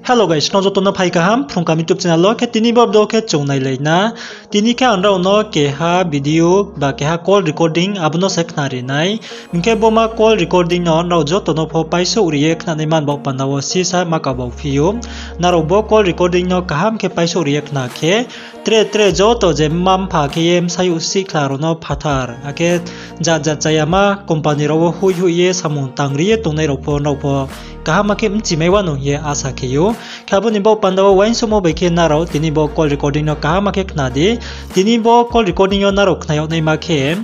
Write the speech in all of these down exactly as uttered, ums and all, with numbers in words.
Hello guys, nrao joto no phai kaham, Phrung Kaham YouTube channel wo khe tini bo video khe chung nailai na. Tini khe ang nrao no keha video ba keha call recording abo no se khnari nai. Hing khe bo ma call recording no nrao joto no pho paisouh ri ye khnanai man baoh panda wo sisa ma kabau phi ou. Nrao bo call recording no kaham khe paisouh ri ye khna khe, tre tre joto je mma-mpha khe ye bsayouh sihkhla rao no phathar, akhe jat jat chayama company rao wo hoih hoih ye samung tang ri ye tongnai rao pho nrao pho kaham khe bchimai wanou hing ye asa khe ou. Khe abo ni baoh panda wo uaingsouhmo bai khe nrao tini bo call recording no kaham khe khna di. Tini bo call recording yo nrao khna yag naima khe,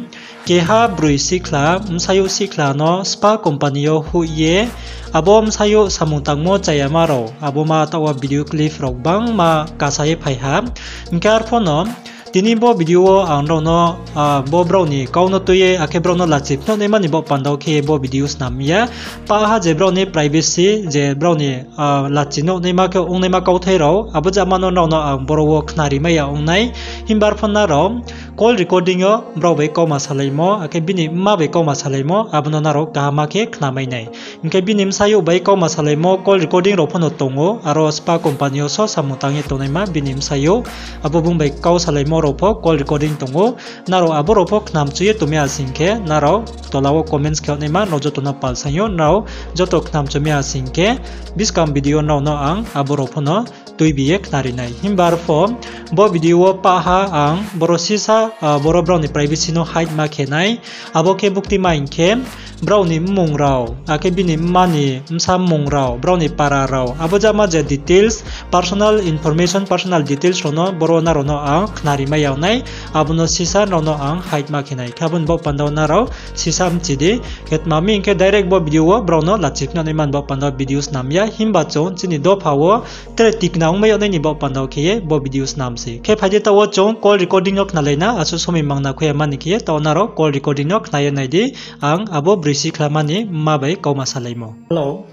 keha broi sihkhla, bsayouh sihkhla no spa company yo hoih ye, abo bsayouh samung tangmo chayama rao, abo ma taoh wo video clip rao gbangma kasa ye phai ha. Hing khe arphuh no, tini bo video wo ang nrao no, ah, bo brao ni kau no tui ye, akhe brao no lachi phnuh naima ni baoh panda wo khe bo video snam ya. Pah ha je brao ni privacy, je brao ni, ah, lachi nuh naima khe ong naima kauthai rao, abo jama no nrao no ang boro wo khnari mai ya ong nai. Himba arphuh nrao call recording yo brao bai kauma salaimo, akhe bini mma bai kauma salaimo, abo no nrao kaham khe khna mai nai. Hing khe bini bsayouh bai kauma salaimo call recording rao pho no tong ou, aro spa company yo so samung tang ye tongnaima bini bsayouh, abo bung bai kau salaimo rao pho call recording tong ou. Nrao abo rao pho khnamchu ye tongmi ya sing khe, nrao tola wo comments khe yag naima, nrao joto no pal saing ou, nrao joto khnamchu mi ya sing khe, buskang video nrao no ang abo rao pho no tuibi ye khnari nai. Himba arphuh bo video wo pah ha ang boro sisa, ah, boro brao ni privacy no hide ma khe nai. Abo khe bukti ma hing khe, brao ni mmung rao, akhe bini mma ni bsa mmung rao, brao ni para rao, abo jama je details, personal information, personal details rao no boro nrao no ang khnari mai ya nai, abo no sisa nrao no ang hide ma khe nai. Khe abo ni baoh panda wo nrao sisa bchi di. Khe tma mi hing khe direct bo video wo brao no lachi phnuh naima ni baoh panda wo video snam ya, himba chung chini dopha wo tre tikna ongmai yag nai ni baoh panda wo khe ye bo video snam se. Khe phai di taoh wo chung call recording no khnalai na, asuh somoi mangna khui ya mani khe ye taoh wo nrao call recording no khna ye nai di, ang abo broi sihkhla mani mma bai kauma salaimo. Hello.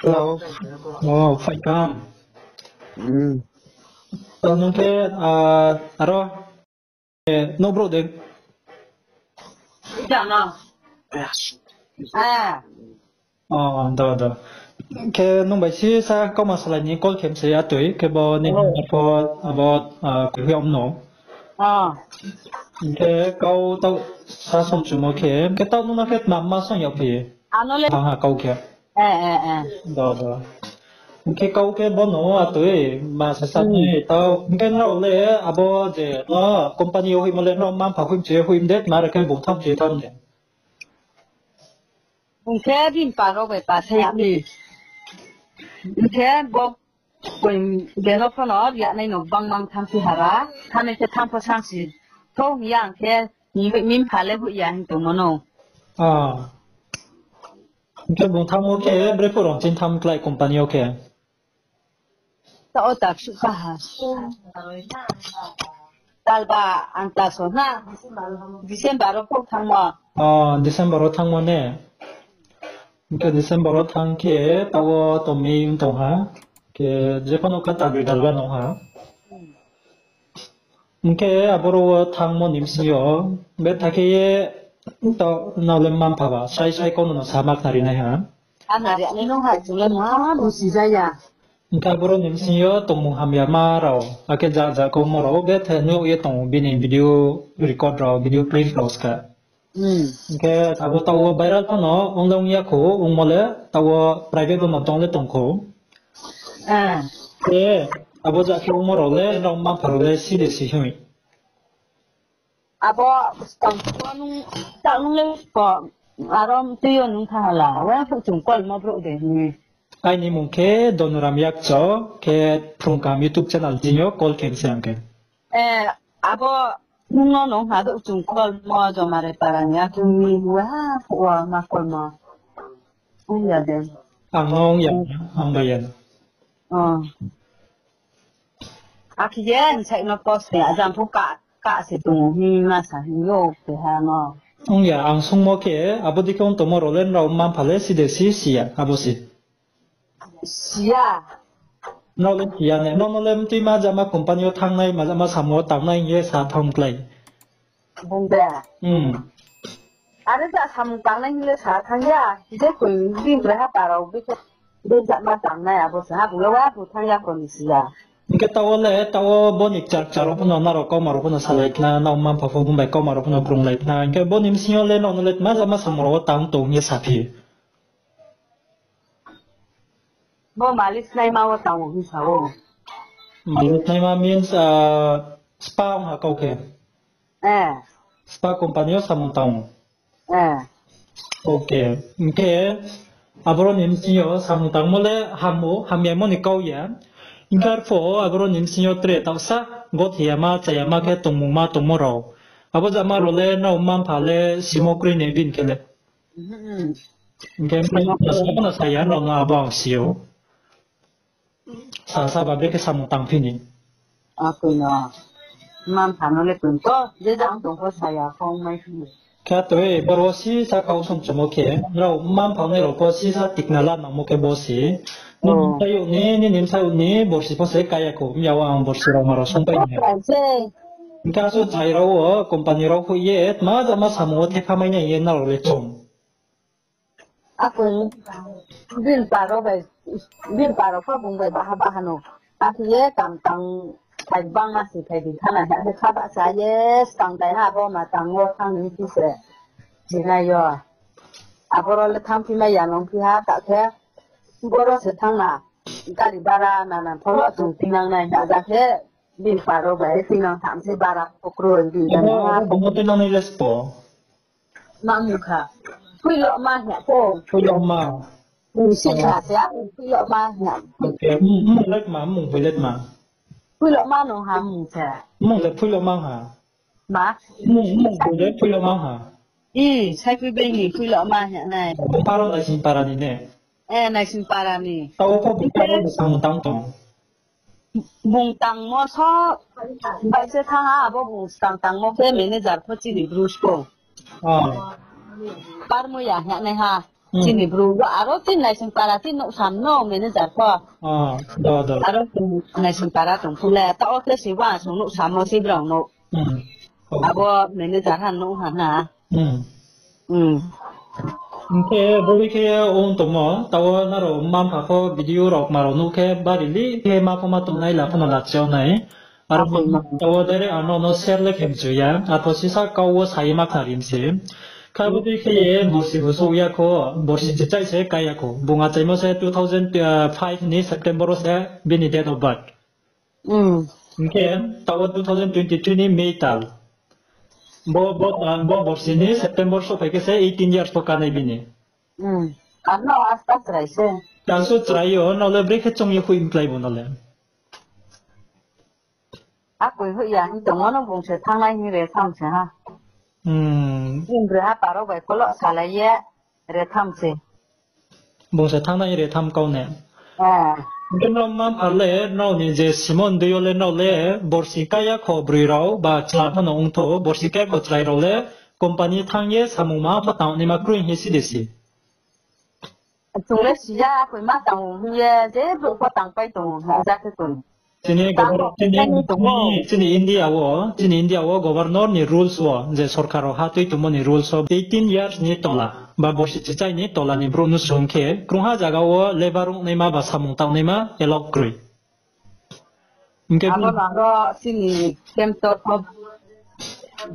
Hello. Oh, phai kaham. Hmm. To nung khe, ah, aro, eh, no brouh de? Jana. Ah. Oh, do, do. Khe nung bai sisa kauma salai ni call khe mse atoi, khe bo ni number pho abo, ah, kuihui om no. Ah. Khe kau taoh sa somchumo khe, khe taoh nung no khe tma ma song yagphi? Ano le. Thanng ha kau khe. Eh, eh, eh. Do, do. Hing khe kau khe bo no atoi, ma sasa ni taoh. Hing khe nrao le abo je no company yo hoihmo le nrao mma-mpha hoih mchu ye hoih mde, tma re khe bung tham mchu ye tham de? Bung khe bini pa rao bai pa se ya ni. Hing khe bo bini beno pho no rianai no gbang gbang tham si haba. Thanai khe tham pho sang si. Thou hing ya ang khe, ni hoih mi mpha le hoih ya hing tongmo no. Ah. Hing khe bung thanngmo khe bre phuh rao chini tham klái company yo khe? Taoh wo ta ksuh ka ha. Talba ang ta so na. December wo pho thanngmo. Oh, December wo thanngmo ne? Hing khe December wo thanng khe taoh wo tong mi ong tong ha. Khe jepho no kha ta bidal ba nung ha. Hing khe aboro wo thanngmo ni bsing yo, betha khe ye, taoh nrao le mma-mpha ba srai srai kau no no sa ma khnari nai ha. Khnari nai nung ha, chung le mungha busi ja ya. Hing khe aboro ni bsing yo tongmung hamyama rao, akhe ja ja kaumo rao betha nuh ye tong ou, bini video record rao, video clip rao ska. Hing khe abo taoh wo viral pho no ong le ong ya kho, ongmo le taoh wo private pho no tong le tong kho. Khe abo ja khe ongmo rao le nrao mma-mpha rao le si de si hoi? Abo skang pho nung, taoh nung le ko, aro mtui yo nung thanng ha la, wa phuh chung call mo brouh de hing. Aini mung khe Donoram Yakcho, khe Phrung Kaham YouTube channel chini yo call khe se ang khe. Eh, abo nung no nung ha do chung call mo Jomare para ni akhe ni wa wa ma call mo. Ong ya de. Ang no ong ya, ang bai ya. Oh. Akhe ye nsai no post khe ajang pho ka, ka se tong ou hing ma sa hing yo keha no. Ong ya, ang sungmo khe abo dei khe ong tongmo rao le nrao mma-mpha le si de si, si ya, abo si. Si ya. Nrao le si ya ne, nrao no le mtui ma jama company yo thanngnai, ma jama samung wo tangnai hing ye sa thanng klái. Bung de. Are ja samung tangnai hing le sa thanng ya, je koi bini brai ha para wo bikhe. Bini jama tangnai abo se ha, bung le wa bu thang ya kho ni si ya. Hingkhe taoh wo le, taoh wo bo ni kchar kchar rao pho no nrao kauma rao pho no salai khna, nrao mma mpha pho bung bai kauma rao pho no krunglai khna. Hingkhe bo ni bsing yo le nrao no le tma jama samung rao wo tang tong hing ye saphi? Bo malik naima wo tang o hing sa o. Malik naima means, ah, spa ong ha kau khe. Eh. Spa company yo samung tang o. Eh. Okay. Hingkhe aboro ni bsing yo samung tangmo le hamo, hamyamo ni kau ya. Hingkhe arpho aboro ni bsing yo tre taohsa gothiyama, chayama khe tongmungma tongmo rao. Abo jama rao le nrao mma mpha le simo kroi ni bini khe le. Hmm. Hingkhe mma mpha no saya, nrao no abo ang si ou. Sa, sa ba brekhe samung tangphi ni. Akoi no. Mma mpha no le tong to, je jang tong pho saya kho ongmai phi ni. Khe toi, boro wo sisa kau song chungmo khe, nrao mma mpha nai rao pho sisa tikna la nangmo khe bo se. Nini bsayouh ni, nini bsayouh ni borsi pho se kaya kho, miya wo ang borsi rao ma rao songpai ni. Hingkhe asuh chrai rao wo, company rao hoih ye, tma jama samung wo thepha mai nai ye nrao le chung. Akoi bini para bai, bini para pho bung bai baha baha no. Akhe ye kam tang phai bangma si phai di thana ha, khe kha bahcha ye skang tai ha, abo ma tang wo thang ni phi se. Jinai yo. Aboro le thang phi mai ya nung phi ha, ta khe boro se thang na. Gari bara nana pho no chung tinang nai ha, ja khe bini para bai tinang tham se bara pho kroi bini. Abo, abo bung no tinang nai le spo. Ma mung kha. Phuiloma hing ya pho. Phuiloma. Bung si kha se, a, Phuiloma hing ya. Okay. Mung, mung le tma, mung phui le tma. Phuiloma nung ha mung se. Mung le Phuiloma ha. Ma? Mung, mung phui le Phuiloma ha. I, sai phui bai ni Phuiloma hing ya nai. Bung para Naising para ni ne? Eh, Naising para ni. Taoh pho bung para ni samung tang tong. Bung tangmo so bai se thang ha, abo bung skang tangmo khe manager pho chini bru sbo. Ah. Parmoya hing ya nai ha. Hmm. Chini bru, aro chini Naising para chini nouh sam no manager pho. Ah, do, do. Aro chini Naising para tong phu le, taoh wo khe si wa sung nouh sam no si brao no. Hmm. Oh. Abo manager ha nouh ha na. Hmm. Hmm. Hingkhe bodei khe ong tongmo, taoh wo nrao mma mpha pho video rao kma rao nuh khe bari li khe ma pho ma tongnai la pho no lachi yag nai. Aro taoh wo direct ang nrao no share le khe mchu ya, arpho sisa kau wo sa ye ma khnari mi se. Khe bodei khe ye borsi bo souh ya kho, borsi chichai se kai ya kho. Bung achaimo se two thousand five ni September wo se bini date of birth. Hmm. Hingkhe taoh wo two thousand twenty-three ni May tal. Bo, bo, bo borsi ni September souhphai khe se eighteen years pho kanai bini. Hmm. Ano asta chrai se. Asuh chrai yo, nrao le brekhe choung ye hoih mklai bo no le. Akoi hoih ya hing tongmo no bung se thanngnai hing re tham se ha. Hmm. Bung bre ha paro bai kolo salai ye re tham se. Bung se thanngnai re tham kau ne. Ah. Hingkhe nrao mma mpha le, nrao ni je Simon dui yo le nrao le, borsi kaya kho broi rao, ba chla pho no ongtho, borsi kaya kho chrai rao le, company thanng ye samung ma pho tang naima kroi hing si de si. Chung le si ya, akoi ma tang hing ye, je brouh pho tangpai tong ha, ja khe tong. Chini Tang governor, tong, chini, tang tong. Chini, chini India wo, chini India wo governor ni rules wo, je sorkar rao ha tui tongmo ni rules wo, eighteen years ni tola, ba borsi chichai ni tola ni brouh no sung khe, krungha zaga wo labour ongnaima ba samung tangnaima allow kroi. Hingkhe abo bini nang ro chini camp tor pho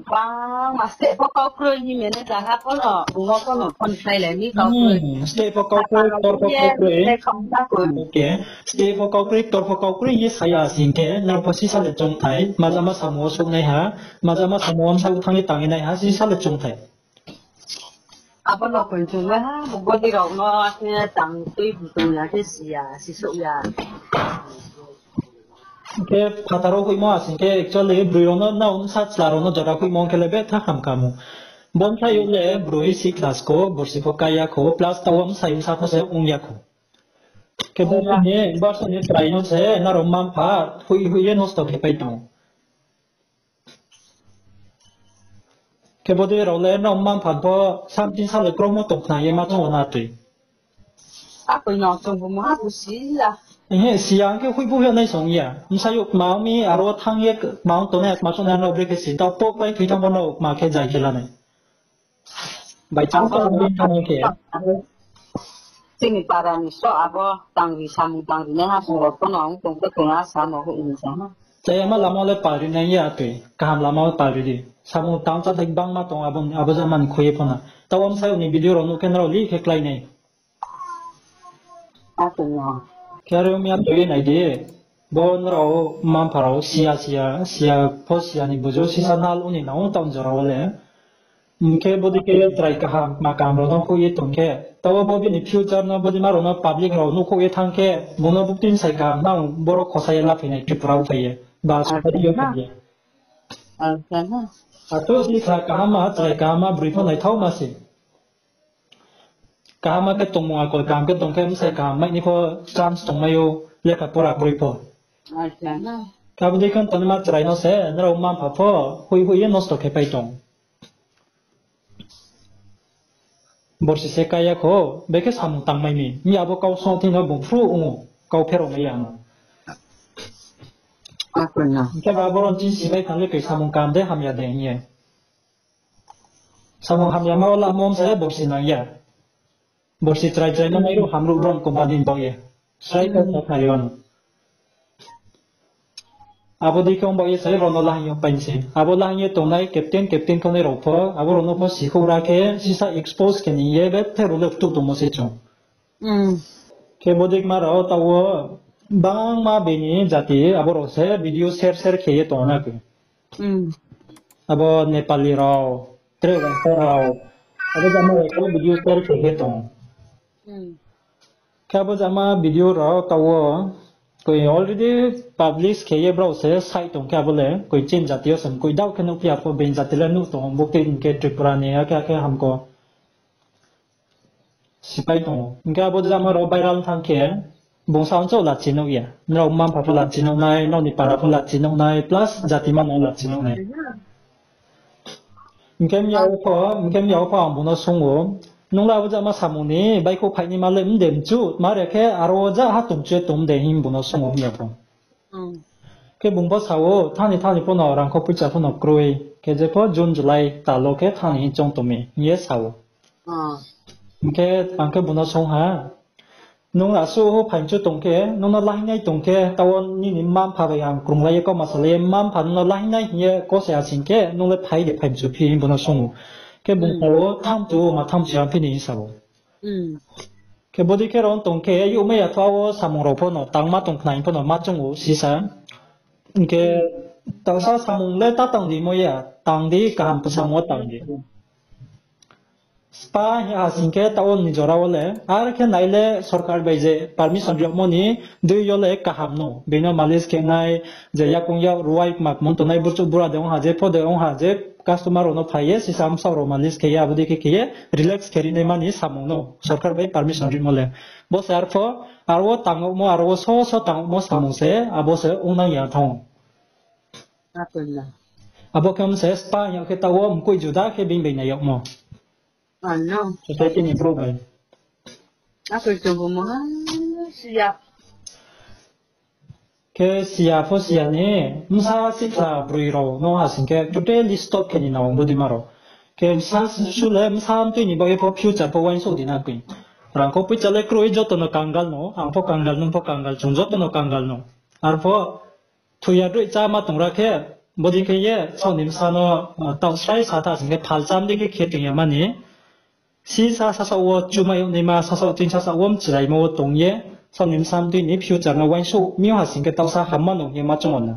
bangma state pho kau kroi hing mene zaga pho no, bung no pho no phone khlai lai ni kau kroi. Hmm, state pho kau kroi, tor pho kau kroi. State kau kroi. Okay. State pho kau kroi, tor pho kau kroi hing ye sa ya sing khe, nrao pho sisa le choungthai, majama samung wo souhnaiha, majama samung wo bsa thanng ye tang ye naiha, sisa le choungthai. Abo no koi chung le ha, bo body rao no khe tang tui bu tong ya khe si ya, si souh ya. Khe phathar wo hoihmo asing khe actually broi rao no, nrao bsa chla rao no jora hoihmo khe le betha ham kamo. Bo bsayouh le broi six class kho, borsi pho kaya kho, plus taoh wo bsayouh sa pho se ong ya kho. Khe bo ni, bo ni chrai no se, nrao mma mpha, hoih hoih ye nosto khe pai tong. Khe bodei rao le nrao mma mpha pho something sa le kromo tong khna ye ma choung wo na tui. Akoi no chung bo maha bo si ya. Ehe, si ya, hing khe hoih bo hoih nai song ya. Bsayouh kma ong mi, aro thanng ye kma ong tongnai, kma choungnai no brekhe si. Taoh pok bai thoi thanng bo no kma khe jai khe la nai. Bai chang tong bai thanng khe. Chini para ni so abo tangri samung tangri nai ha sung rao pho no ang tong khe tong a sa no hoih ni sa ha. Chaya ma lama le pari nai ya tui. Kaham lama pari di. Samung tang cha thai bangma tong abo, abo jama ni khui ye pho na. Tao amsai ni video rao nuh khe nrao li khe klái nai. Khe are ong mi a tui nai di. Bo nrao mma-mpha rao siya siya, siya pho siya ni bujo sisa nal ong ni nang tao jora wo le. Hing khe bodei khe ye chrai kaham, ma kaham rao no khui ye tong khe. Tao bo bini future no bodei ma rao no public rao nuh khui ye thanng khe, bung no buktui sai kaham nang boro khosa ye la phai nai Tripura wo phai ye. Ba society yo phai ye. Ato si chrai kaham ma, chrai kaham ma, broi pho naithaoma se. Kaham ma khe tongmung akol kaham khe tong khe bsai kaham mai ni pho chance tongmai ou lekha pora kroi pho. Khe abo dei khe tongnaima chrai no se nrao mma-mpha pho hoih hoih ye nosto khe pai tong. Borsi se kaya kho, bekhe samung tangmai mi. Mi abo kau song thing no bung phru ong ou, kau pherao mai ya no. Hing khe ba boro chini simai thanng le koi samung kaham de hamya de hing ye. Samung hamya ma wo lamo se borsi nang ya. Borsi chrai chrai no nai ru hamruh brom company ni baoh ye. Srai khe sa phai yo no. Abo dei khe ong baoh ye se rao no lahing yo paing se. Abo lahing ye tongnai captain, captain khe nai rao pho, abo rao no pho sikhouh ra khe, sisa expose khe ni ye, bethe rao le ktuh tongmo se chung. Khe bodei ma rao taoh wo bangma bini jati abo rao se video share share khe ye tong na khe. Abo Nepali rao, tre Rangkha rao, abo jama rao video share khe ye tong. Khe abo jama video rao taoh wo koi already publish khe ye brao se sai tong khe abo le koi chini jati yo se koi daoh khe nuhphi ya pho, bini jati le nuh tong ou, bo khe hing khe Tripura ni akhe akhe hamko sipai tong ou. Hing khe abo jama rao viral thanng khe, bung sa ongchouh lachi nuh ya. Nrao mma-mpha pho lachi nuh nai, nrao ni para pho lachi nuh nai, plus jati ma no lachi nuh nai. Hing khe mya wo pho, hing khe mya wo pho ang bung no sung ou, nung le abo jama samung ni baihkhouh phainaima le mde mchu, ma re khe aro wo ja ha tongchu ye tong de hing bung no sung ou mya pho. Khe bung pho sa ou, thanng ni thanng ni pho no rangkho poicha pho no kroi, khe je pho June July tal wo khe thanng ni hing choung tong mi hing ye sa ou. Hing khe ang khe bung no sung ha, nung asuh phaimchu tong khe, nung no lahinai tong khe, taoh wo nini mma-mpha bai ang krunglai ye kauma salai ye, mma-mpha nung no lahinai hing ye kose asing khe, nung le phai de phaimchu phi hing bung no sung ou. Khe bung sa ou, thanng tu ma thanng si ang phi ni hing sa ou. Khe bodei khe rao tong khe, youhmai ya tho wo samung rao pho no, tangma tong khna hing pho no ma choung ou sisa. Hing khe, taohsa samung le ta tang di mo ya, tang di, kaham samung wo tang di. Spa hing ha sing khe taoh wo ni jora wo le, ar khe nai le sorkar bai je permission rimo ni dei yo le kaham no. Bini malis khe nai, je yakoung yak ruai kma kmung tongnai burchouh bura de ong ha je, pho de ong ha je, customer rao no phai ye, sisa bsaoh rao malis khe ye, abo dei khe khe ye, relax khe ri naima ni samung no, sorkar bai permission rimo le. Bo se arpho, aro wo tangmo, aro wo so so tangmo samung se, abo se ong nang ya thanng ou. Abo khe se spa hing yag khe taoh wo mkoih juda khe bini bai nai yagmo. Society ni brouh bai. Khe siya pho siya ni, bsa sihkhla broi rao no ha sing khe totally stop khe ni nang ou bodei ma rao. Khe bsa su le bsa mtui ni baoh ye pho future pho uaingsouh di na koi. Rangkho poicha le kroi joto no kangal no, ang pho kangal, nung pho kangal, chung joto no kangal no. Arpho thoi ya droih chá ma tong ra khe, bodei khe ye saoh ni bsa no, taoh srai sa tha sing khe phal chá mdei khe khe tong ya mani. Sisa sasaoh wo chumai yag naima, sasaoh ching sasaoh wo mchilaimo wo tong ye, saoh ni bsa mtui ni future no uaingsouh mi ha sing khe taoh sa hamma no hing ye ma choung ou na.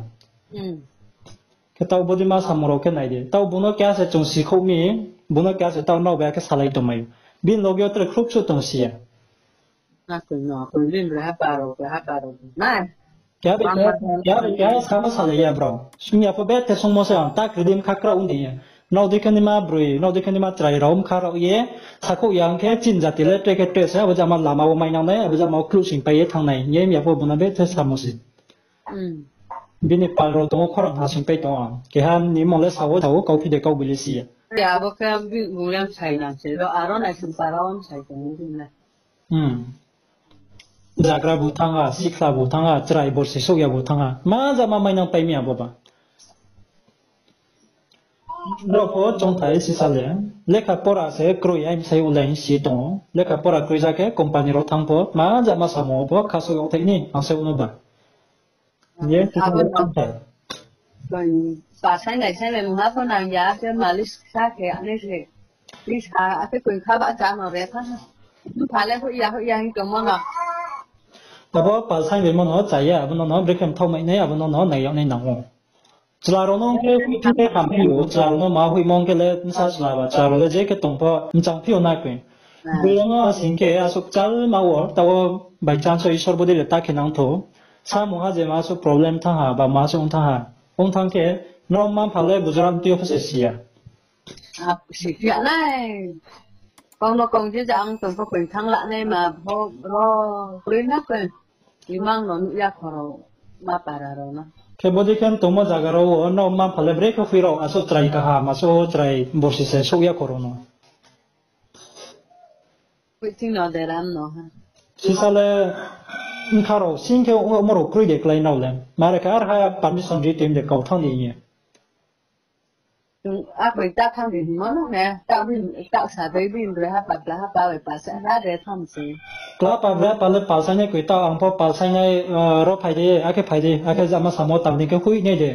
Khe taoh bodei ma samung rao khe nai di. Taoh bung no keha se chung sikhouh mi, bung no keha se taoh nrao bai khe salai tongmai ou. Bini loge yo tre khrouhsuh tong si ya. Keha bai keha, keha bai keha sama salai ya brao. Sung ya pho bethe sungmo se ang ta kri di bkha kraoh ong di ye. Nrao dei khe naima broi, nrao dei khe naima chrai rao bkha rao ye, sakhouh ya ong khe chini jati le tre khe tre se, abo jama lama wo mainang nai, abo jama wo kluhsing pai ye thanng nai, hing ye mi ya pho bung no bethe samo se. Bini pal rao tong ou, khorang ha sing pai tong ou. Keha ni mung le sa ou, sa ou, kauphi de kau bili si ya. Abo khe bung le sai nang se, aro naising para wo sai tong ou bung le. Jagra bu thanng ha, sihkhla bu thanng ha, chrai borsi souh ya bu thanng ha. Ma jama mainang pai mi abo ba. Rao pho chongthai sisa le. Lekha pora se kroi, ai bsai le si tong ou. Lekha pora kroi ja khe company rao thanng pho, ma jama samung wo pho khaso yag thai ni, ang se uno ba. Ye, abo sisa le no. Chongthai. Koi, pa sainai sainai mungha pho nang ya, khe malis kha khe, ane se. Please, ha, ake koi kha ba cha no re tha. Pha le hoih ya, hoih ya hing tongmo no. Abo pal sainai mo no cha ya, abo no no, brekhe mthao mai nai, abo no no, nai yag nai nang ou. Chla rao no khe, khe ham phi ou, chla rao no ma hoihmo khe le, bsa chla ba, chla rao le je khe tong pho, mchang phi ou na koi. Boro no asing khe, asuh kchal ma wo, taoh by chance o Isor bodei le ta khe nang thou. Samung ha je ma asuh problem thanng ha, ba ma asuh ong thanng ha. Ong thanng khe, nrao mma-mpha le Gujarat tui yo pho se si ya. Ap, si phi ya nai. Kong no kong je ja ang tong pho koi thanng la nai ma, bo, ro, kroi na koi. Imang no nuh ya khorao, ma para rao no. Khe bodei khe tongmo zaga rao wo, nrao mma-mpha le brekhe phui rao, asuh chrai kaham, asuh chrai borsi se souh ya khorao no. Phuiching no deram no ha. Sisa le, bkha rao, sing khe omo rao kroi de klái nrao le. Mare khe ar ha permission ri tim de kau thanng di ye. Chung, a koi ta thanng di hingmo no ne, ta bin, ta sa dei bin, bre ha pa, bla ha pa, bai pa, sa ha de thanng se. Kla pa, bla pa le pal sainai koi ta, ang pho pal sainai, eh, ro phai de, akhe phai de, akhe jama samo tang di khe hoih nai de.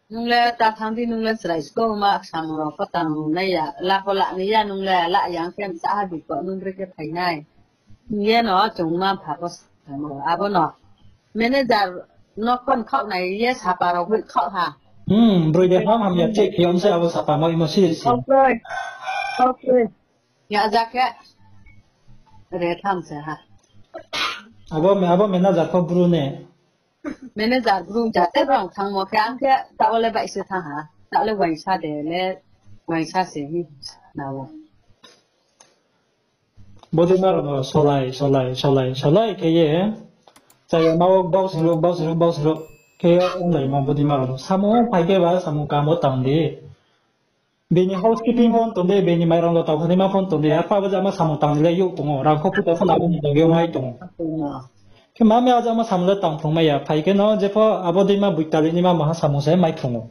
Nung le ta thanng di, nung le chrai sko ma samung rao pho tang nai ya, la pho la nai ya, nung le la yang khe msa ha di ko, nung bre khe phai nai. Hing ye no, chung mma-mpha pho samo, abo no. Manager no phone khaoh nai ye sapa rao hoih khaoh ha. Hmm, broi de ham ham ya check khe yom se abo sapa mo imo si si. Okay. Okay. Ya ja khe. Re tham se ha. Abo me-, abo manager pho bru ne. Manager bru ja te brao thanngmo khe ang khe taoh le baih se thanng ha. Taoh le uaingsa de le uaingsa se hi na o. Bodei ma rao no solai, solai, solai, solai khe ye. Chaya ma wo bau sing ruh, bau sing ruh, bau sing ruh. Khe ye onglai ma bodei ma rao no. Samung phai khe ba samung kamo tang di. Bini housekeeping phone tong de, bini mairang lotao hunaima phone tong de. Apha bo jama samung tang di le youh tong ou. Rang kho phuta phone abo ni tong yo mai tong ou. Khe ma me a jama samung le tang phrung mai ya. Phai khe no jepho abo dei ma boitali ni ma maha samung se mai phrung ou.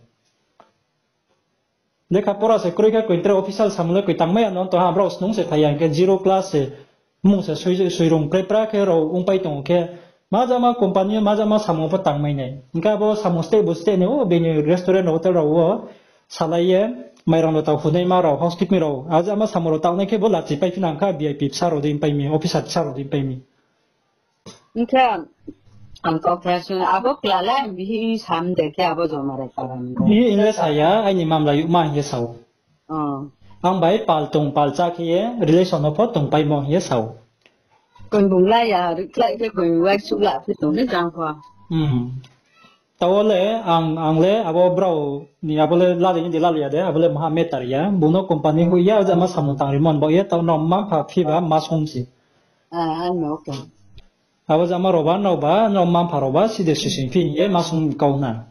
Lekha pora se kroi khe koi tre official samung le koi tangmai ya no to ha, brao snung se phai ya hing khe zero class se, mung se soi, soirung prepra khe rao ongpai tong khe, ma jama company, ma jama samung pho tangmai nai. Hing khe abo samung steh bo steh ni o, bini restaurant, hotel rao wo salai ye, mairang lotao hunaima rao, housekeeping rao, a jama samung rao tangnai khe bo lachi pai phi nang kha, V I P bsa rao dei pai mi, officer bsa rao dei pai mi. Hing khe ang kau khe sung, abo kla le ang bihi hing sam de khe abo joma re karan de. Bihi hing le sa ya, aini mamla youhma hing ye sa ou. Oh. Ang bai pal tong pal chá khe ye, relation no pho tongpaimo hing ye sa ou. Koibung la ya, rikhlai khe koibung uaisuh la phi tong ni jang pho. Hmm. Taoh le, ang, ang le, abo brao ni, abo le lalai ni de lalai ya de, abo le maha matter ya. Bung no company hoih ya, jama samung tang rimo ni baoh ye, taoh no mma-mpha phi ba ma song si. Ah, ano, okay. Abo jama rao ba, nrao ba, nrao mma-mpha rao ba, si de sising phi hing ye ma song kau na.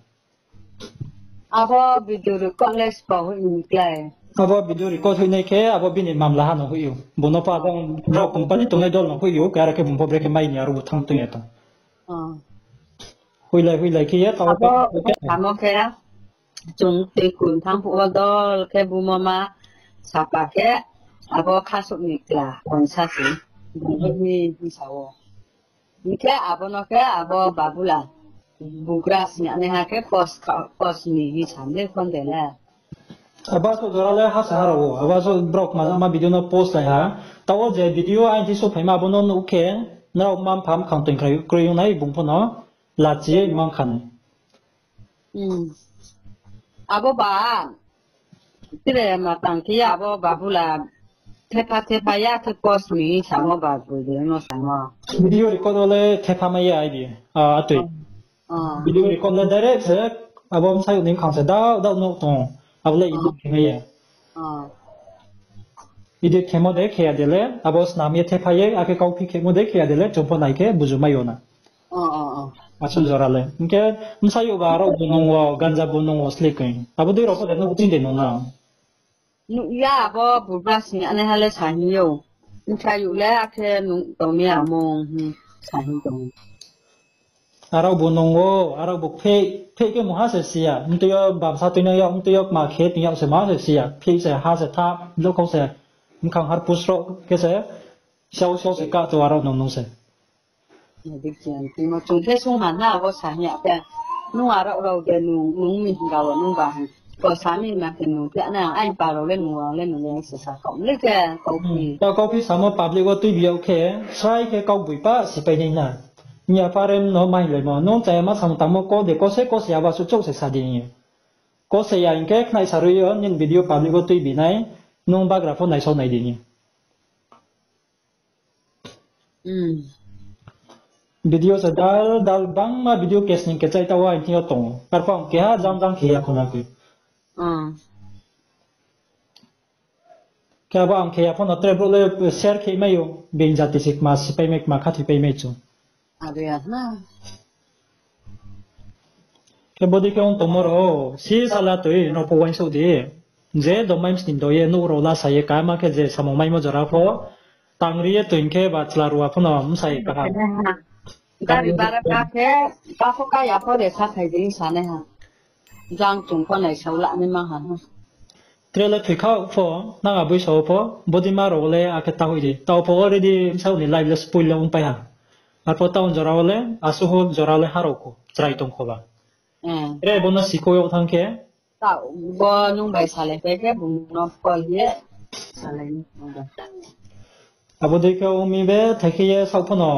Abo video record le spa hoih ni klái. Abo video record hoih nai khe, abo bini mamla ha no hoih ou. Bung no pho abo brao company tongnai dol no hoih ou, khe aro khe bung pho brekhe mai ni aro bo thanng tong ya tong. Ah. Hoihlai, hoihlai khe ye, taoh abo khe, samo khe, chung tei kun thanng phuh wo dol khe bumo ma sapa khe, abo khasouh ni kla, uaingsa se, bung ni hing sa ou. Hing khe abo no khe, abo Babula, bugra sing ya naiha khe post kha-, post ni hing sa de phone de le. Abo asuh jora le ha sa ha rao wo, abo asuh brao kma jama video no post lai ha. Taoh wo je video aini thing souhphaima abo no nuh khe, nrao mma-mpha mkhang toing kroi, kroi ong nai bung pho no, lachi ye mang kha nai. Hmm. Abo ba, tire ma tang khe ya abo Babula, thepha thepha ya khe post ni samo ba, video no samo. Video record wo le thepha mai ya ai bi, ah, atoi. Oh. Video record le direct se, abo bsayouh ni bkhang se dao dao nuh tong ou. Abo le edit khe mai ya. Oh. Edit khemo de khe ya de le, abo snam ye thepha ye, akhe kauphi khemo de khe ya de le, chung pho nai khe buju mai yo na. Oh, oh, oh. Asuh jora le. Hing khe bsayouh ba rao bu nung wo, ganja bu nung wo sle khe. Abo dei rao pho de nuh ching de nung na. Nuh ya abo bugra sing ya naiha le sa hing ou. Bsayouh le akhe nuh tong mi amung hing sa hing tong ou. Arao bo nung o, arao bo pheh, pheh khe mungha se si ya. Mtui yo bamsa tuinang yag, mtui yo kma khe tuinang yag se mungha se si ya. Pheh se ha se tha, jokhau se mkhang har pusro khe se, siau siau se ka to arao nung nung se. Chung khe sung ha na, abo sa hing ya khe. Nung arao rao de nung, nung mi hing ga wo nung ba hing. Ko sa mi ma khe nung khe na, ai pa rao le nung rao le nung le se sa kau le khe kau phi. Kau, kau phi samo public wo tuibi yag khe, srai khe kau bui pa sipai nai na. Nya pha rem no mai lai mo. Nung chaya ma samung tangmo ko de, ko se, ko se aba su chouh se sa di ni. Ko se ya hing khe khnai sa rui yo, nini video public wo tuibi nai, nung bagra pho naisao nai di ni. Video se dal dal bangma video casting khe chai ta wa hing yo tong. Arphuh ang keha jang jang khe ya pho na khe. Khe abo ang khe ya pho no tre brouh le share khe mai ou. Being jati se kma sipai mai kma khathoi pai mai chung. Abo ya na. Khe bodei khe ong tongmo rao, si sala toi no pho uaingsouh di. Je domai msni do ye, nouh rao lasa ye, kama khe je samung maimo jora pho, tangri ye toi khe ba chla rua pho no bsa ye kaham. Gari bara ka khe, ka pho ka ya pho de sa khai di sa nai ha. Jang chung pho naisao la nai ma ha. Tre le thoi kha pho, nang aboi sao pho, bodei ma rao le akhe ta hoih di. Tao pho already bsa ni life le spoil le ongpai ha. Arphuh town jora wo le, asuhu jora le harao kho, chrai tong kho ba. Tre bo no sikhou yag thanng khe. Tao, bo nung bai salai pai khe, bung no call ye, salai ni. Abo dei khe ong mi be, thai khe ye saoh pho no,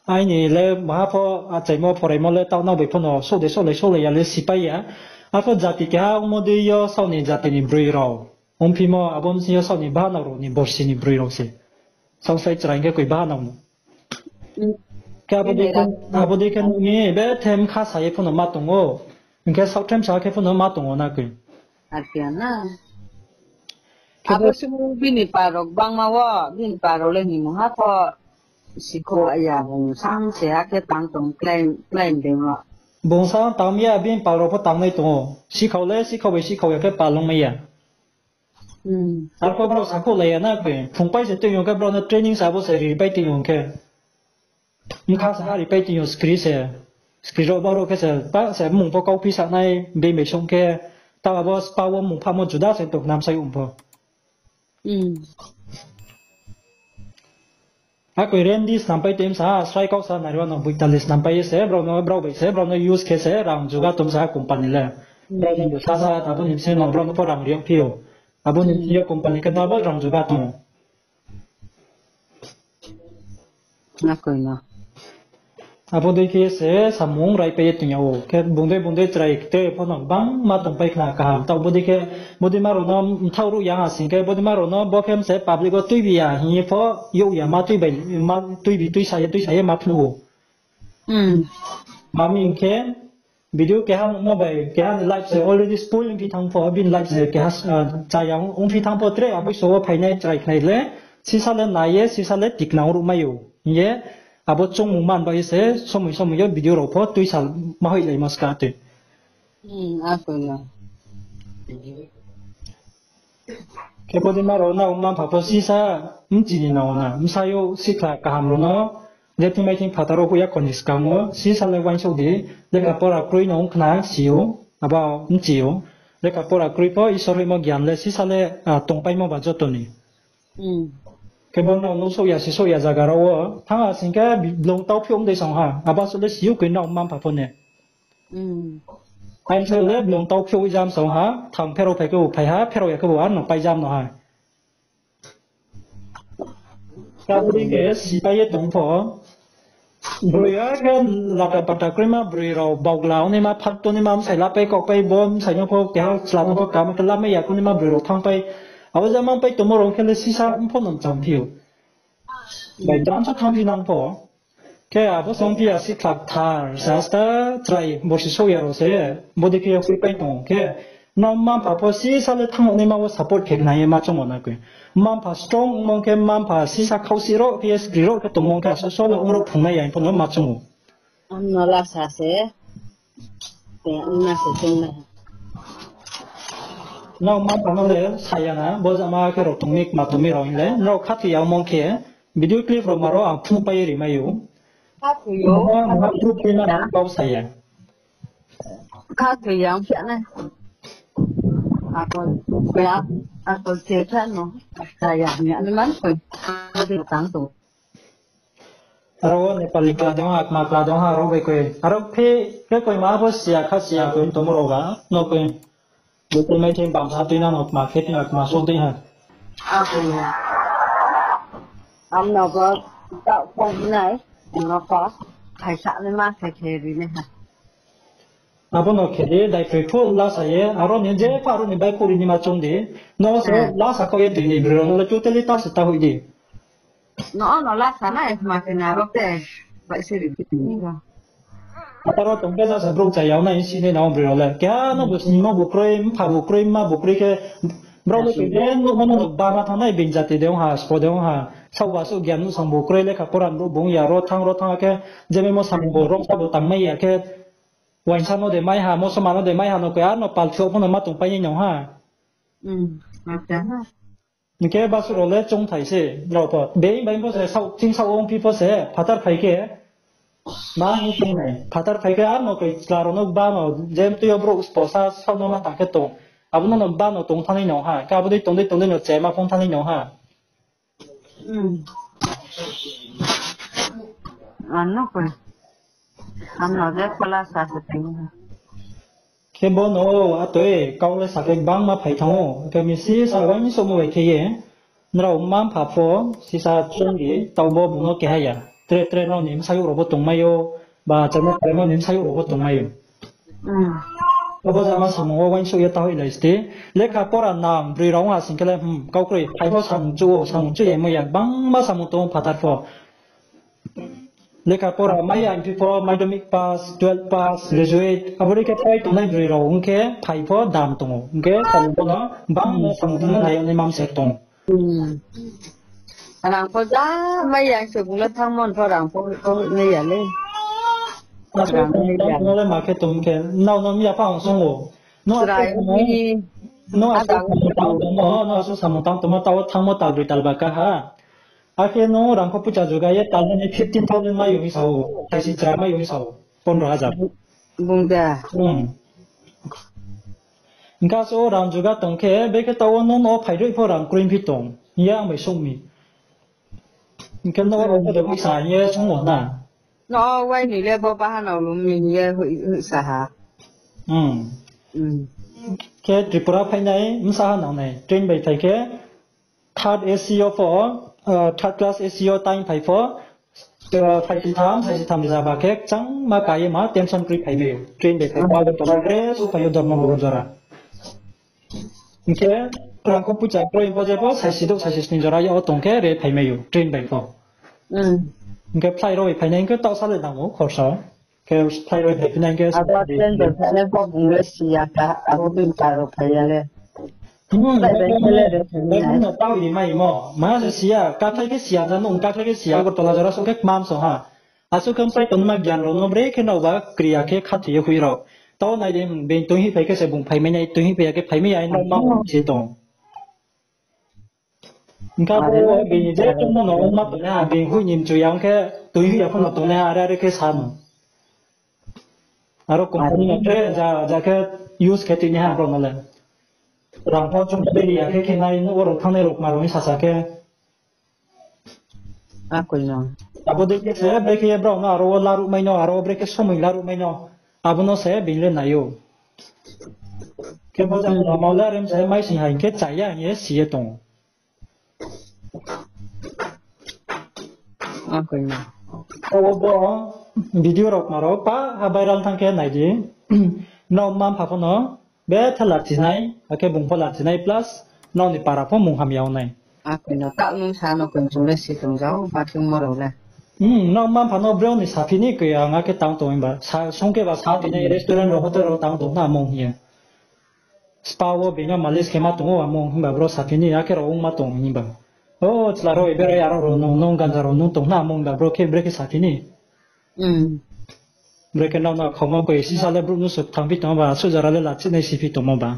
aini le maha pho, achaimo phoraimo le, tao nang bai pho no, souh de souhlai souhlai ya le sipai ya. Arphuh jati keha ongmo dei yo, saoh ni jati ni broi rao. Ongphimo, abo bsing yo saoh ni bahanao rao ni borsi ni broi rao se. Saoh sai chrai khe koi bahanao no. Khe abo dei khe, abo dei khe nung ni be them kha sa ye pho no ma tong ou. Hing khe saoh them sa khe pho no ma tong ou na koi. Atia na. Khe abo bo subu bini pa rao gbangma wo, bini pa rao le ni mungha pho sikhou ya bung sang se ha khe tang tong claim, claim dei wo. Bung sang tang ya bini pa rao pho tangnai tong ou. Sikhau le sikhau bai sikhau ya khe palong mai ya. Arphuh brao sakhouh lai ya na khe, phungpai se tui yong khe brao no training sa bo se ripai tui yong khe. Mkha se ha ripai tui yong skri se. Skri rao brao khe se, pa se mung pho kauphi sa nai, bini bai song khe, ta abo spa wo mung phamo juda se tong nam sai ong pho. Akoi rendi snampai tei msa ha, srai kau sa nari wa no boitali snampai ye se, brao no, brao bai se, brao no use khe se, rang juga tom sa ha company le. Brao ni sa sa, abo ni bsing no brao no pho rang ri yag phi ou. Abo ni bsing yo company khe no abo rang juga tom. Akoi no. Abo dei khe se samung raipai ye tong ya ou. Khe bung dei bung dei chrai kte pho no bangma tongpai khna kaham. Tao bodei khe, bodei ma rao no mthaoh ruh ya ha sing khe, bodei ma rao no bo khe mse public wo tuibi ya hing ye pho, youh ya ma tuibi, ma tuibi tuisa ye, tuisa ye ma phnuh ou. Ma mi hing khe, video keha nuhmo bai, keha ni life se already spoil ongphi thanng pho, bini life se keha, chaya ongphi thanng pho, tre aboi so wo phainai chrai khnai le, sisa le nai ye, sisa le tikna ong ruh mai ou. Hing ye, abo choungmung man bai ye se, somoi somoi yo video rao pho tuisa ma hoihlaimo ska tui. Khe bodei ma rao nrao mma-mpha pho sisa mchini nang ou na, bsayouh sikhla kaham rao no, je thing mai thing phathar wo hoih ya kho ni skang wo, sisa le uaingsouh di, lekha pora kroi no ong khna si ou, abo mchi ou, lekha pora kroi pho Isor hoihmo gyan le sisa le, tongpaimo ba joto ni. Khe bo nrao nuhsouh ya, sisouh ya zaga rao wo, thanng ha sing khe blung tau phiouh ong dei song ha, abo suh le si ou koi nrao mma-mpha pho ne. Aini se le blung tau phiouh jam song ha, thang pherao phai khe bo phai ha, pherao ya khe bo ar no pai jam no ha. Kabri khe sipai ye tong pho. Broi ya khe lata pata kroima broi rao baogla ongnaima, phat tongnaima, bsai lapai kaohpai bo, bsai no pho keha chla no pho kama khe lamai ya khongnaima broi rao thanngpai. Abo jama pai tongmo rao khe le sisa mpho no mcham phi ou. Bai dam sa thanngphi nang pho. Khe abo song phi ya sikhlak thar, sasta chrai, borsi souh ya rao se, bodei khe ya hoihpai tong khe, nrao mma-mpha pho sisa le thanng naima wo support khe khna ye ma choung ou na koi. Mma-mpha strong ongmo khe mma-mpha sisa khaohsi rao khe ye skri rao khe tongmo khe asuh so le ong rao phungnai ya pho no ma choung ou. Ang no lasa se, te ang na se choung nai. Nrao mma-mpha no le sa ya na, bo jama khe rao tong mi, kma tong mi rao hing le, nrao khathoi ya ongmo khe, video clip rao ma rao ang phnuhpai ye ri mai ou. Kha thoi yo. Maha proof khe na kau sa ya. Kha thoi ya ong khe nai. Akol ya, akol se kha no. Sa ya ni ani man koi. Ade tang to. Aro Nepali kla dong ha, kma kla dong ha, aro bai koi. Aro phe, phe koi ma bo sia kha sia koi tomo ro ba, no koi. Bo koi mai thing bam sa tui na no kma khe tui na kma so tui ha. Abo ya. Am no bo ta pon nai, no ko. Khai sa ni ma khai khe ri ni ha. Abo no khe di, dai tui phu la sa ye, aro ni je pha aro ni bai kuri ni ma chung di. No se la sa kau ye tui ni bri ro no le totally ta se ta hui di. No, no, la sa na, ma khe na ro te. Bai se ri ti ni ro. Aro tong khe ja se brouh cha yag nai si ni na bri ro le. Keha no bo sini no bo kroi, mpha bo kroi, mma bo kroi khe. Brouh le khe je no no ba ma thanng nai being jati de ong ha, spo de ong ha. Saoba so gian no sang bo kroi lekha pora brouh bung ya ro thanng ro thanng khe. Je memo samung bo rong sa bo tang mai ya khe. Wainsa no de mai ha, mosoma no de mai ha no khe, ar no pal thuh pho no ma tong pai ni nong ha. Hmm, acha. Hing khe basu rao le choungthai se, rao pho. Being bai pho se, saoh, ching saoh ong phi pho se, phathar phai khe, ma hing khe nai. Phathar phai khe, ar no koi chla rao no ba no, je tui yo brouh spo sa, saoh no ma tang khe tong. Abo no no ba no tong thanng nai nong ha. Khe abo dei tong dei tong dei no chema phone thanng nai nong ha. Hmm. Ano koi. Ano je pala sa se tong. Khe bo no atoi kau le sa khe gbangma phai thanng ou. Khe mi si sa wai ni somo bai khe ye. Nrao mma mpha pho sisa chung di, tau bo bung no keha ya. Tre tre nrao ni bsayouh rao bo tongmai ou, ba chamo tre nrao ni bsayouh rao bo tongmai ou. Hmm. Abo jama samung wo uaingsouh ye ta hoihlai ste. Lekha pora nang broi rao ong ha sing khe le, hmm, kau kroi, phai pho samung chuh ou, samung chuh ye mo ya, gbangma samung tong phathar pho. Lekha pora mai ya hing phi pho, madhyamik pass, twelve pass, graduate, abo dei khe pai tongnai broi rao ong khe, phai pho dam tong ou. Ong khe, samung pho no, gbangma samung tong nai yag nai mam se tong. Hmm. Rang pho ja mai ya se bung le thanngmo pho rang pho, pho mai ya le. Rang mai ya. Nung le ma khe tong khe, nrao no mi ya pha ong song ou. Nung asuh samung tang tongmo, nung asuh samung tang tongmo, tao thanngmo tal broi tal ba ka ha. Akhe nung rang pho poicha juga ye tal ni fifteen thousand mai ou hing sa ou. Thaisi chra mai ou hing sa ou. Pondro hajar. Bung da. Hmm. Hing khe asuh rang juga tong khe, bekhe tao nung no phai roi pho rang kroi phi tong. Hing ye ang bai sung mi. Hing khe no rao pho de sa hing ye sung ou na. No, wai ni le bo baha no lum ni hing ye hui, hui sa ha. Hmm. Hmm. Khe Tripura phainai, bsa ha nangnai. Train bai phai khe, third A C yo pho, ah, third class A C yo time phai pho, ah, thaisi tham, thaisi tham rijak ba khe, kchangma ka ye ma tension kroi phai mai ou. Train bai phai pho, abo tong re su phai ou, dormo bo jora. Hing khe, rang kho poicha kroi pho je pho, thaisi douh, thaisi sni jora yo tong khe re phai mai ou, train bai pho. Hmm. Hing khe flight rao bai phainai hing khe tao sa le nang ou, khorsa. Khe flight rao bai phainai hing khe abo train bai phainai pho bung le si ya kha, abo bini pa rao phai ya le. Hmm, flight bai khe le re phai nai. Tao ri mai mo, ma se si ya, kathlai khe si ya, ja nung kathlai khe si ya, Agartala jora souh khe kmam song ha. Asuh khe msai tongma gian rao no bre khe nrao ba kri ya khe khathoi ye hoih rao. Tao nai di, being tui hih phai khe se bung phai mai nai, tui hih phai ya khe phai mai ya, nrao ma se tong. Hing khe abo bini je tongmo no ongma tongnai ha, bini hoih ni mchu ya ong khe, tui hoih ya pho no tongnai ha, are are khe sa no. Aro company no khe, ja, ja khe use khe tini ha brao no le. Rang pho chung khe ri ya khe khe nai, nouh wo rao thanngnai rao kma rao ni sasa khe. Akoi no. Abo dei khe se, bre khe ye brao no aro wo laruh mai no, aro wo bre khe somoi laruh mai no. Abo no se being le nai ou. Khe bo jang no ma le rem se mai sing ha hing khe cha ya hing ye si ye tong ou. Akoi no. Tao bo video rao kma rao pa ha viral thanng khe nai di. Nrao mma mpha pho no betha lachinai, akhe bung pho lachinai plus nrao ni para pho mung hamya ong nai. Akoi no, tao nung sa no koi chung le si tong jao, ma tongmo rao le. Hmm, nrao mma mpha no brao ni saphi ni koi ang akhe tang tong himba. Sa, sung khe ba sa tini restaurant rao, hotel rao tang tong na mung hing ye. Spa wo being no malis khe ma tong ou amo himba bro saphi ni, akhe rao ong ma tong himba. O, chla rao, ebe rao, aro rao nung, nung ganja rao nung tong na amo himba bro khe, bre khe saphi ni. Hmm. Bre khe nrao no khauma koi sisa le brouh no suk thanngphi tong ba, asuh jora le lachinai siphi tongmo ba.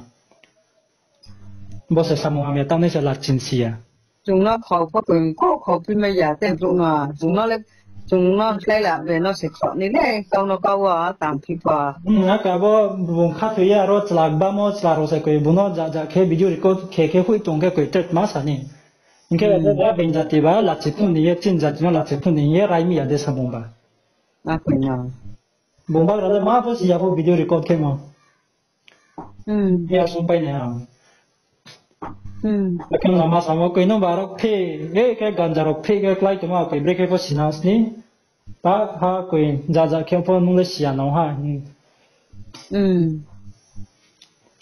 Bo se samung hamya tangnai se lachin si ya. Chung no khau pho koi, khau, khau phi mai ya, te brouh no. Chung no le Chung no slái la be no se khroh ni le, kau no kau wo tang phi pho. Hmm, ake abo bung khathoi ye aro chla gbamo chla rao se koi bung no ja ja khe video record khe khe hoih tong khe koi tret ma sa ni. Hing khe abo ba being jati ba lachi phnuh ni ye, chini jati no lachi phnuh ni ye rai mi ya de samung ba. Bung bagra le ma pho si ya pho video record khe mo. Hmm. Ya sung pai nai ang. Hmm. Akhe lama samo koi no ba rao phe, e khe ganja rao phe khe klái tongma koi brekhe pho sinang sni. Ta ha koi ja ja khe pho nung le siya nang ha. Hmm.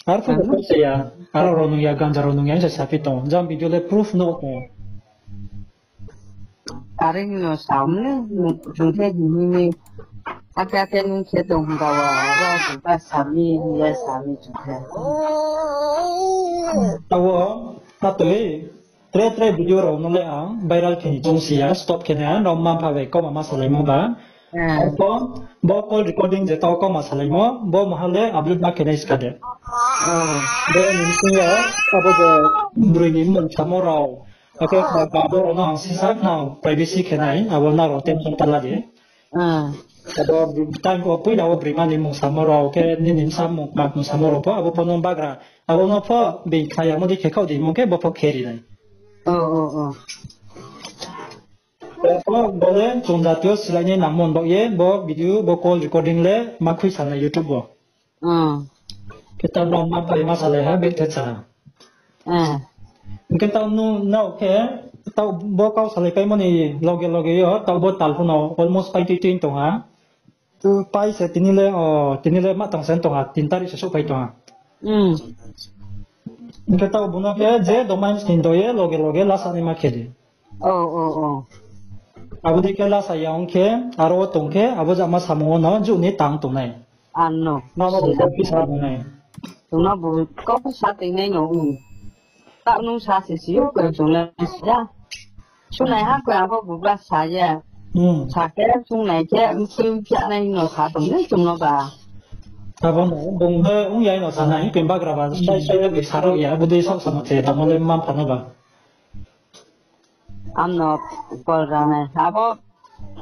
Ar pho ko siya, aro rao nung ya ganja rao nung ya sa sapi tong. Jang video le proof no tong. Are ni no sam le, chung khe hini ni. Ake ake nung khe tong hing ka wa, aro chung ka sami, hing ya sami chung khe. Tawo, ta tui, tre tre video rao no le ang viral khe ni chung si ya, stop khe nai, ang rao mma mpha bai kauma ma salaimo ba. Arpho, bo call recording je tao kauma salaimo, bo maha le upload ma khe nai ska de. Bo ni sing yo, abo je broi ni mmung samo rao, akhe ba, ba bo rao no ang sisa no privacy khe nai, abo nrao tension ta la di. Abo time wo poila wo broi ma ni mmung samo rao, khe nini bsa mmung kma mmung samo rao pho, abo pho no bagra, abo no pho being khnayamo di khe khaoh di mung khe bo pho khe ri nai. Bo le chung jati yo silai nai nangmo ni baoh ye, bo video, bo call recording le ma khui sa nai YouTube wo. Khe ta no ma pai ma salai ha, bek the cha. Hing khe tao nu, nrao khe, tao bo kau salai paimo ni loge loge yo, tao bo tal pho no almost pai tui tui tong ha. Tu pai se tini le, o, tini le ma tang se tong ha, tin tarik se souhphai tong ha. Hing khe tao bung no khe je domain sning do ye loge loge lasa naima khe di. Abo dei khe lasa ya ong khe, aro wo tong khe, abo jama samung wo no juh ni tang tongnai. Ano. Mama bo kau phi sa tongnai. Tongna bo kau sa tongnai no, um. Taoh nung sa se si yo, koi chung le si ya. Sungnai ha koi abo bubla sa ye. Sa khe sungnai khe, mtui phianai no sa tongnai chung no ba. Abo no, bung le ong ya no sa nai, koi bagra ba, sai sai le sa rao ya, abo dei saoh samo se, tamo le mma mpha no ba. Ano call ra nai. Abo,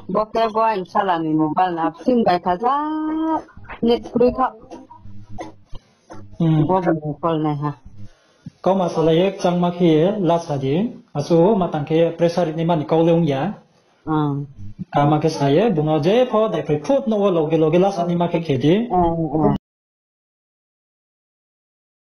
bo khe bo aini bsala ni mobile na, absing bai kha ja, net kroi kha. Bo bai call nai ha. Kauma salai ye kchangma khe ye lasa di, achu ma tang khe pressure ri naima ni kau le ong ya. Kama khe sa ye, bung no je pho daiphai phut no wo loge loge lasa naima khe khe di.